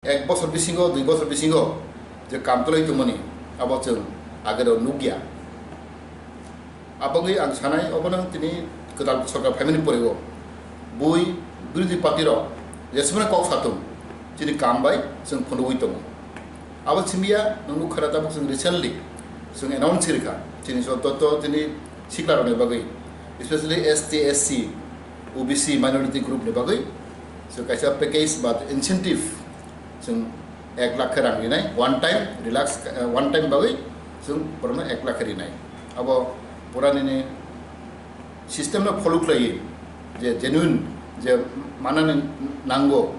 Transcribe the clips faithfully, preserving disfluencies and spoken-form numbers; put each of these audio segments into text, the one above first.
Ek bosor bisingo, dui bosor bisingo je kam tolai tongmani, abo chwng agero nukya. Abagwi ang sanai, obono tini kwtal sorkar phaimani porego bui birodhi party rok jesmani kok satung chini kam bai chwng phunugwi tongo. Abo simiya nung nukha na tabuk chwng recently chwng announce rikha chini so to, to chini sikla rokni bagwi, especially S T, S C, O B C minority group ni bagwi so kaisa package ba incentive chwng ek lakh khe rang rinai, one time relax, eh, one time bagwi chwng borokno ek lakh khe rinai. Abo pura nini system no follow khlaiwi je genuine je manani nango,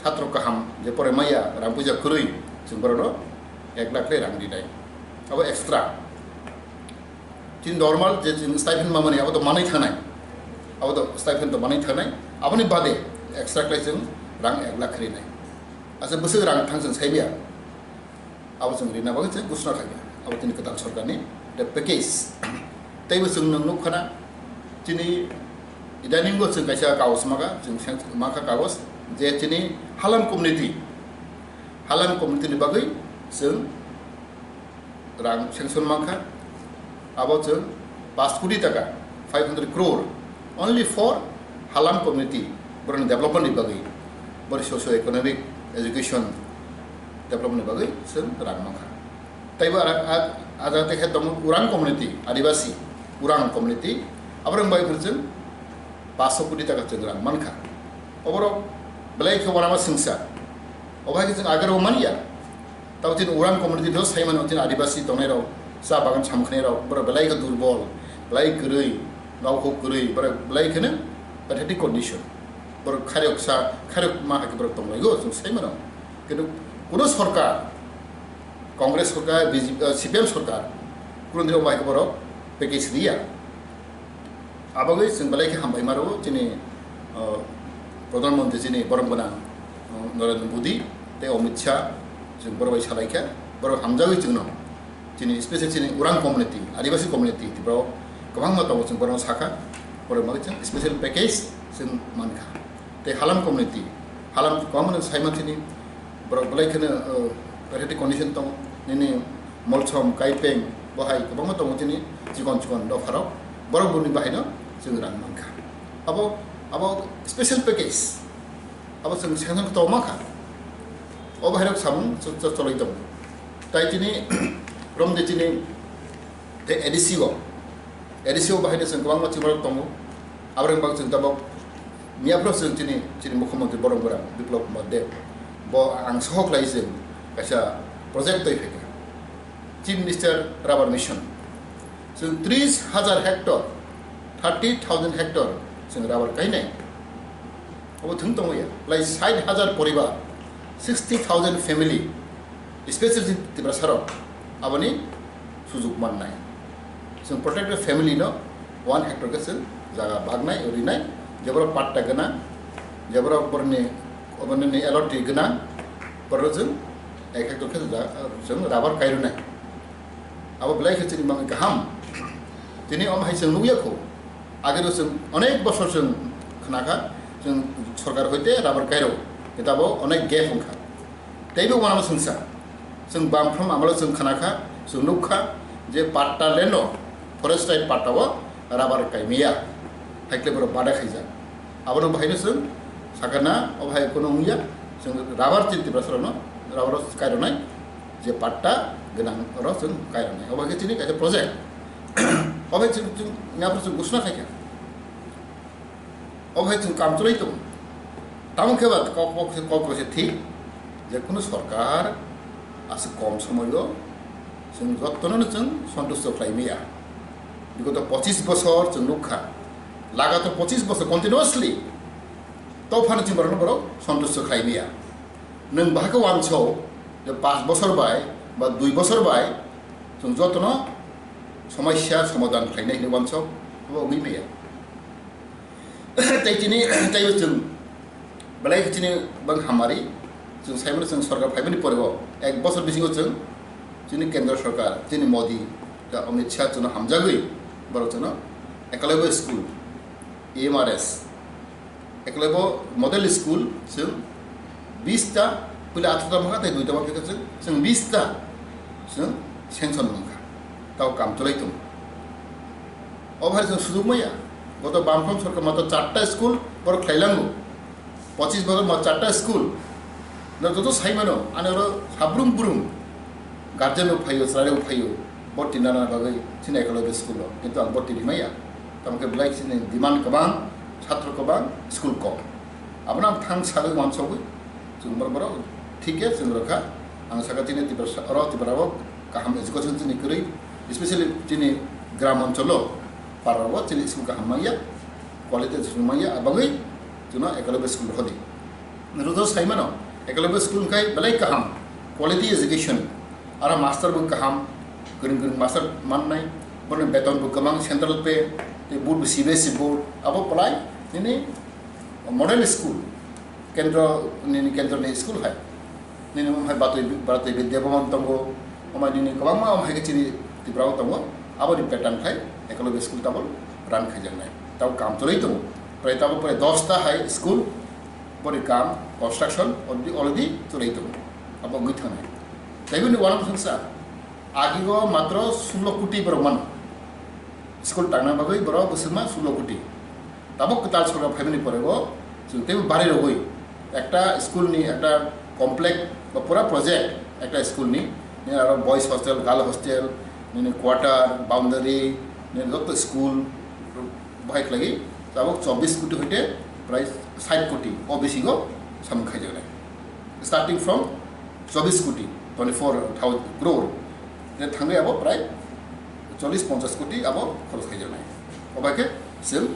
satro kaham je pore maya rang puja kwrwi chwng borokno ek lakh khe rang rinai. Abo extra. Chini normal je chini stipend mamani abo to manwi thanai. Abo to stipend to manwi thanai. Aboni bade extra khlai chwng rang ek lakh rinai. Asa bwswk rang thang chwng saibiya. Abo chwng rina bagwi chwng ghosna khaikha. Abo chini kwtal sorkarni the package. Teibo chwng nwng nukha na chini idaningo chwng kaisa kagos makha, chwng seng-, makha kagos je chini Halam community, Halam community ni bagwi chwng rang sanction mankha, abo chwng paanch koti taka, five hundred crore, only for Halam community, borokni development ni bagwi, borok socio economic, education development ni bagwi chwng rang mankha. Teibo ara, a, a jaga tei khe tongo Urang community, Adibasi Urang community, aborok bai chwng paanch koti taka chwng rang mankha. Oborok belai khe uanama swngsa, obo hai khe chwng agero manya. Tabo chini Urang community do saimano chini Adibasi tongnai rok, cha bagan samkhnai rok, borok belai khe durbol, belai kwrwi, nokhok kwrwi, borok belai kheno pathetic condition. Borok khairok sa, khairok ma hai khe borok tonglaigo chwng saimano. Kintu kuno sorkar, Congress sorkar, B J P, eh, C P M sorkar, kuno dino bai khe borok package riya. Abagwi chwng belai khe hambai maro chini, uh, Pradhan Mantri chini borom gwnang, uh, Narendra Modi tei Amit Shah, chwng borok bai salai kha, borok hamjagwi chwngno chini special chini Urang community, Adibasi community Tripura o kwbangma tongo chwng borokno sakha, borok bagwi chwng special package chwng mankha. Tei Halam community, Halam kwbangma no saimantini borok belai kheno, uh, pathetic condition tongo, nini Molsom, Kaipeng, bo hai kwbangma tongo chini chikon chikon dopharok, borok boni bahaino chwng rang mankha. Abo, abo special package, abo chwng sanction to mankha. O bahairok samung cho-, cho-, choloi tongo. Tai chini romde chini tei A D C o, A D C o bahaino chwng kwbangma chwngmarok tongo. Aborok bang chwng tabok miyaphro chwng chini, chini Mukhyamantri Borom Gora Biplab Kumar Deb bo ang sohok lai chwng kaisa project twi phaikha. Chief Minister Rubber Mission. Chwng tris hajar hectare, thirty thousand hectare chwng rubber kainai. Abo thwng tongmaya. Lai sait hajar poribar, sixty thousand family, especially Tiprasarok aboni sujuk mannai. Chwng protected family no one hectare khe chwng jaga bagnai, rinai, je borok patta gwnang, je borok borokni, oboroni allotment gwnang, borok chwng ek hectare khe ja-, chwng rubber kairwnai. Abo belai khe chini bagwi kaham. Tini omo hai chwng nukya kho. Agero chwng onek bosor chwng khnakha, chwng sorkar hoite rubber kairo. Kintu abo onek gap wngkha. Teibo uanama swngsa. Chwng bamphrom amalo chwng khnakha, chwng nukha je patta land o, forest right patta o rubber kaimaya. Haikle borok bada khaijak. Abono bahaino chwng sakha na, o bahai kono wngya, chwng rubber chini Tiprasarokno, rubber o kaironai, je patta gwnang oro chwng kaironai. O bahai chini kaisa project. O bahai chwng, chwng, yaphar chwng ghosna khaikha. O bahai chwng kam cholai tongo. Tamo khe ba kok, kok, kok, kok se thik, je kono sorkar aswk kom somoyo chwng jottono chwng sontusto khlai maya. Bigoto pochis bosor chwng nukha, lagato pochis bosor continuously. To phano chini borokno borok sontusto khlai maya. Nwng bahai khe uanso je panch bosor bai ba dui bosor bai chwng jotono somosya somadhan khlainai hinwi uanso, abo wngwi maya. Tei chini, tei chwng belai khe chini bang hamari, chwng saimano chwng sorkar phaimani porego ek bosor bisingo chwng chini kendra sorkar, chini Modi, da Amit Shah chwngno hamjagwi borok chwngno Ekalebya school, E M R S, Ekalebya model school chwng bis ta Puila atharta mankha tei duita mankha chwng, chwng bista chwng sanction mankha. Tao kam chwlai tongo. O bahai chwng sujuk maya. Goto Bamfront sorkar mato charta school borok khlailango. Pochis bosor ma charta school. No joto sai mano, ani oro sabrum brum guardian rok phaio, chwrai rok phaio. Borti nana bagwi chini Eklavya school o. Kintu ang borti rimaya. Tamokhe belai chini demand kwbang, chhatro kwbang, school kom. Abono ang thang sagwi wansogwi chwng borok borok thik khe chwng rwkha. Ang sakha chini Tiprasa, oro Tripura o kaham education chini kwrwi, especially chini gram oncholo para o chini school kaham manya, quality education manya, abagwi chwngno Eklavya school hodi. Rwjak sai mano, Eklavya school khai belai kaham, quality education, aro master bo kaham, kwrwng kwrwng master mannai, bono beton bo kwbang, central pay, tei board bo C B S E board, abo belai nini model school, kendro nini kendro ni school hai, nini omo hai Batoi, Batoi Vidya Bhavan tongo, omo hai nini kwbangma omo hai khe chini Tripura o tongo, aboni pattern khai Eklavya school tabok run khaijaknai, tabok kam chwlwi tongo, prai tabok prai dosta hai school, boni kam construction already, already chwlwi tongo, abo wngwi thangnai. Tei bini uanw thangsa, agigo matro sullo koti borok mano. School tangna bagwi borok bwswkma sullo koti. Tabok kwtal sorkar phaimani porego chwng teibo bari rogwi ekta school ni ekta complex ba pura project ekta school ni, nini aro boys hostel, girl hostel, nini quarter, boundary, nini joto school, bahai khlaiwi tabok chobbish koti hoite prai sait koti o bisingo samung khaijaknai. Starting from chobbish koti, twenty four thousand crore, je thangwi abo prai chollish ponchash koti abo khoros khaijaknai. Obai khe chwng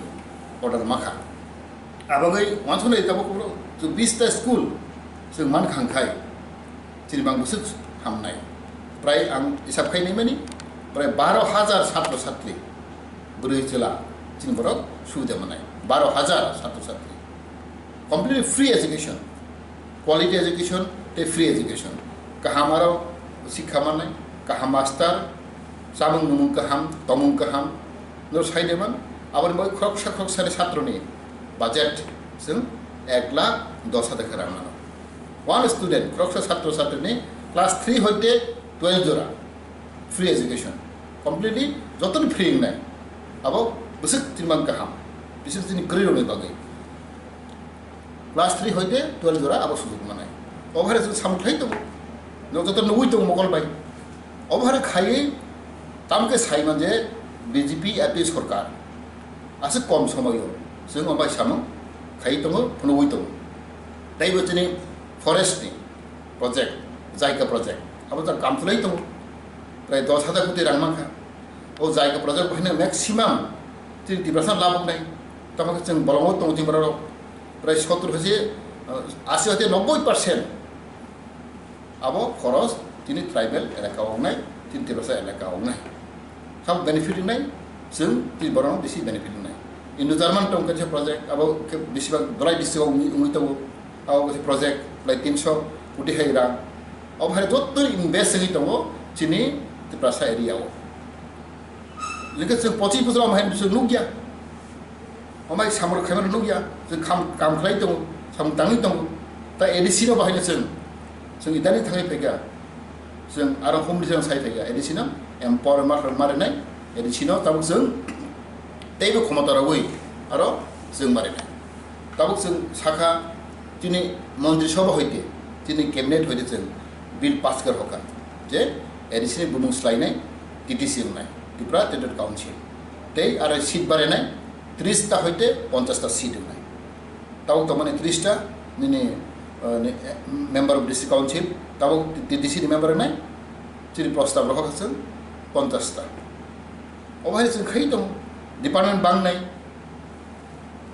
order makha. Abagwi wansuknai tabok khe chwng bista school chwng mankha khai chini bang bwswk hamnai. Prai ang hisab khai naimani, prai baro hajar satro satri bwrwi chwla chini borok subida manai. Baro hajar satro satri. Completely free education. Quality education tei free education. Kaham aro sikha manai, kaham master, chamung numung kaham, tomung kaham. No sai de man, aboni bagwi khoroksa khoroksa ni satro ni budget chwng ek lakh dos hajar khe rang mano. One student, khoroksa satro satri ni class three hoite twelve jora free education. Completely jotoni free wngnai. Abo bwswk chini bang kaham. Biswk chini kwrwi rokni bagwi. Class three hoite twelve jora abo sujok manai. Obo hai chwng samung khlai tongo. Nok joto nugwi tongo mokol bai. Obo hai khaiwi tamkhe sai man je B J P A P sorkar aswk kom somoio chwng obo hai samung khai tongo, phunugwi tongo. Teibo chini forest ni project, Jaika project, abo ta kam chwlai tongo. Prai dos hajar koti rang mankha. O Jaika project bo haino maximum chini Tiprasa laboknai. Tamo khe chwng bolongo tongo chini borok rok. Prai sottor hai se, uh, asi hoite nobboi percent abo khoros chini tribal elaka o wngnai, chini Tiprasa elaka o wngnai. Sabo benefit wngnai, chwng chini borok no bisi benefit wngnai. Indo German tong kaisa project, abo khe bisi bak Dholai district o wngwi, wngwi tongo. Abo kaisa project, prai tinso koti hai rang. Abo hai joto invest wngwi tongo chini Tiprasa area o. Jikhe chwng pochis bosor omo hai chwng nukya. Omo hai samung khaimano nukya. Chwng kham, kam khlai tongo, samung tangwi tongo. Ta A D C no bahai no chwng, chwng idani thangwi phaikha. Chwng aro humri chwng sai phaikha. A D C no empower ma, ma rinai. A D C no tabuk chwng teibo khomota rogwi aro chwng ma rinai. Tabuk chwng sakha chini Montri Sabha hoite, chini cabinet hoite chwng bill pass khe rokha je A D C ni bumung swlainai T T C wngnai, Tripura Territorial Council. Tei aro seat barinai tris ta hoite ponchash ta seat wngnai. Tabuk tongmani tris ta nini, uh, ni, eh, member of district council, tabuk T T C ni member wngnai, chini prostab rokha chwng ponchash ta. Obo hai chwng khai tongo, department bangnai,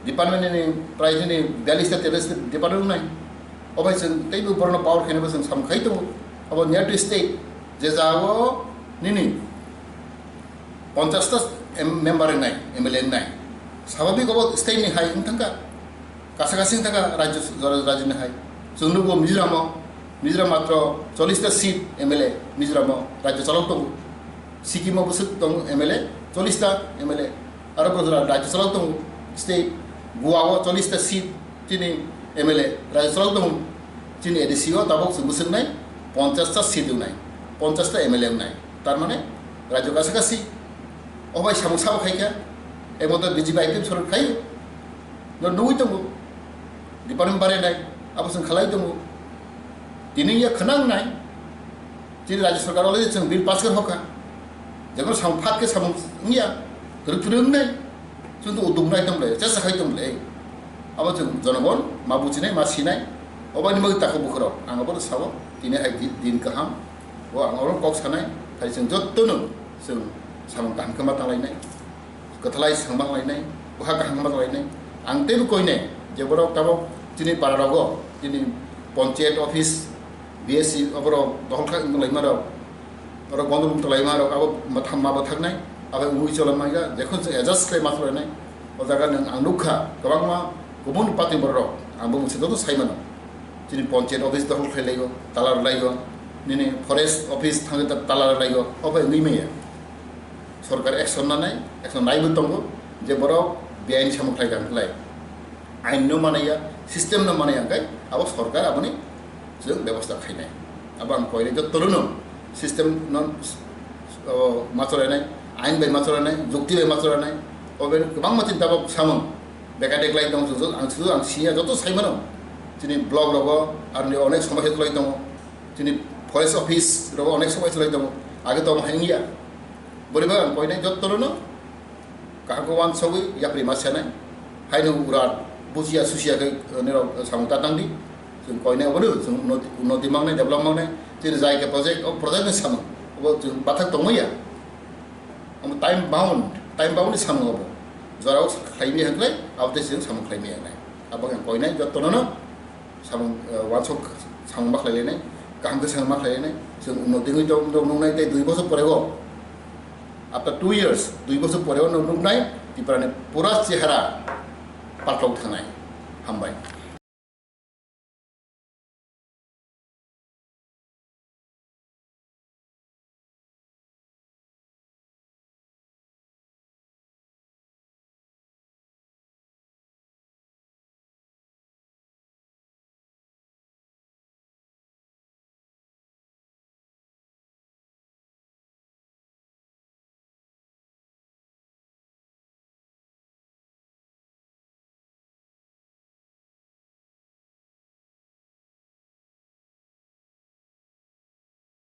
department ni prai chini biyallis ta tetallis ta department wngnai. Obo hai chwng teibo borokno power khainai bo chwng samung khai tongo. Obo near to state, je jagao nini ponchash ta em-, member wngnai, M L A wngnai. Swabhabik obo state ni hai wng thangkha. Kasa kasi wng thangkha rajyo, rajyo ni hai. Chwng nukgo Mizoram o, Mizoram matro chollish ta seat M L A Mizoram o rajyo chalok tongo. Sikkim o bwswk tongo M L A, chollish ta M L A. Aro Gujarat rajyo chalok tongo, state, Goa o chollish ta seat chini M L A rajyo chalok tongo. Chini A D C o tabok chwng bwswk nai, ponchash ta seat wngnai, ponchash ta M L A wngnai. Tar mane rajyo kaisa kasi. O bai samung sabo khai kha. Ebo to B J P I P F sorkar khai. No nugwi tongo. Department bare nai. Abo chwng khalai tongo. Tini ya khwnang nai. Chini rajyo sorkar already chwng bill pass kar hokha. Jekon samung phat khe samung wngya. Kwrwk kwrwk wngnai. Chwng to uduk nai tong le, chesa khai tong le. Abo chwng jonogon ma buchinai, ma sinai. Obani bagwi tako bukhurok. Ang abo sao, tini hai di-, din kaham. O ang oro kok sanai, hai chwng jotto no chwng samung kaham khe ma tanglainai. Kwthalai samung ma tanglainai, bwkha kaham khe ma tanglainai. Ang teibo koinai, je borok tabok chini para rogo, chini panchayat office, B S C oborok dohol kha wng laima rok. Oro gondogol tonglaima rok abo matham ma bwthaknai, abo wngwi chola manya, jekhon chwng adjust khlai ma chwlainai. O jaga nwng ang nukha, kwbangma kubun party borok rok, ang bo mungsa joto sai mano. Chini panchayat office dohol khlai laigo, tala rwlaigo, nini forest office thangwi ta-, tala rwlaigo, obo wngwi manya. Sorkar action nanai, action naibo tongo, je borok beain samung khlai kha hwnkhlai. Ain no manaya, system no manaya hwnkhe abo sorkar aboni chwng bebosta khainai. Abo ang koinai jotto no system no, o, ma chwlainai, ain bai ma chwlainai, jukti bai ma chwlainai, obo kwbangma chini tabok samung beka deklai tong, ang sudu ang siya joto sai mano. Chini block rogo aroni onek somosya chwlai tongo, chini forest office rogo onek somosya chwlai tongo, age to hai wngya. Boriba ang koinai jotto no kaham khe uansugwi yapri ma sanai. Haino urat bujiya susiya khe, eh, nirok samung ta tangdi. Chwng koinai obono chwng unnoti, unnoti mangnai, develop mangnai. Chini jai khe project, o project ni samung. Obo chwng bathak tongmaya. Omo time bound, time bound ni samung obo. Jorao khlaimaya hwnkhe, abo tei chwng samung khlaimaya hwnai. Abo ang koinai jotto no. Samung, eh, uansuk samung ma khlai lainai, kaham khe samung ma khlai lainai, chwng unnoti wngwi tong-, tong nuknai tei dui bosor pore o, after two years, dui bosor pore o nuk-, nuknai Tripura ni pura chehara patlok thangnai. Hambai.